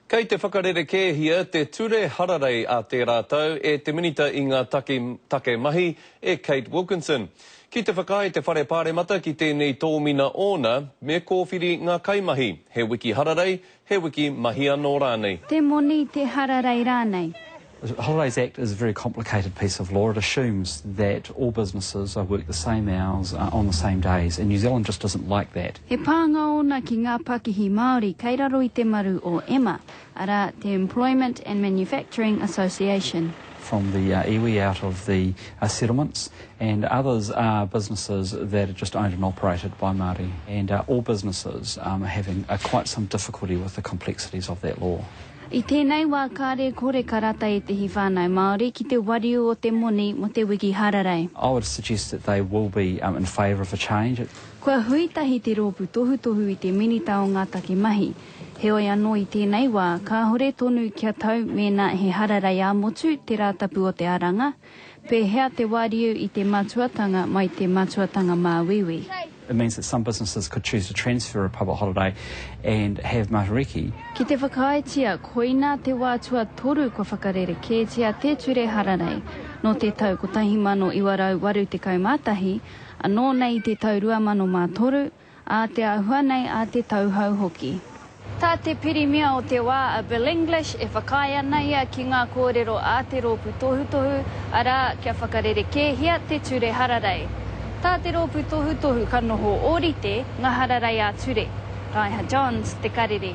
Kei te whakarerekēhia te ture hararei a tērā tau e te Minita i ngā Take, Take Mahi, e Kate Wilkinson. Ki te whakaae te Whare Pāremata ki tēnei tōmina ōna, me kōwhiri ngā kaimahi, he wiki hararei, he wiki mahi anō rānei. Te moni, te hararei rānei. The Holidays Act is a very complicated piece of law. It assumes that all businesses work the same hours on the same days, and New Zealand just doesn't like that. He pānga ōna ki ngā pakihi Māori kei raro i te maru o EMA, arā, te Employment and Manufacturing Association. From the iwi out of the settlements, and others are businesses that are just owned and operated by Māori, and all businesses are having quite some difficulty with the complexities of that law. I tēnei wā kāre kore ka rata ētehi whānau Māori ki te wariu o te moni mō te wiki hararei. I would suggest that they will be in favour of a change. Kua hui tahi te rōpū tohutohu i te Minita o ngā Take Mahi. Heoi anō i tēnei wā, kāhore tonu kia tau mēnā he hararei ā-motu te Rātapu o te Aranga, Pēhea te wāriu i te matuatanga mai te matuatanga māuiui? It means that some businesses could choose to transfer a public holiday and have Matariki. Ki te whakaaetia, koinā te wā tuatoru kua whakarerekētia te ture hararei. Nō te tau 1981, anō nei i te tau 2003, Ā te āhua nei, ā te tau hou hoki. Tā te Pirimia o te wā a Bill English e whakaae ana ia ki ngā kōrero a te rōpū tohutohu, arā, kia whakarerekēhia te ture hararei. Tā te rōpū tohutohu ka noho ōrite ngā hararei ā-ture. Raiha Johns, Te Karere.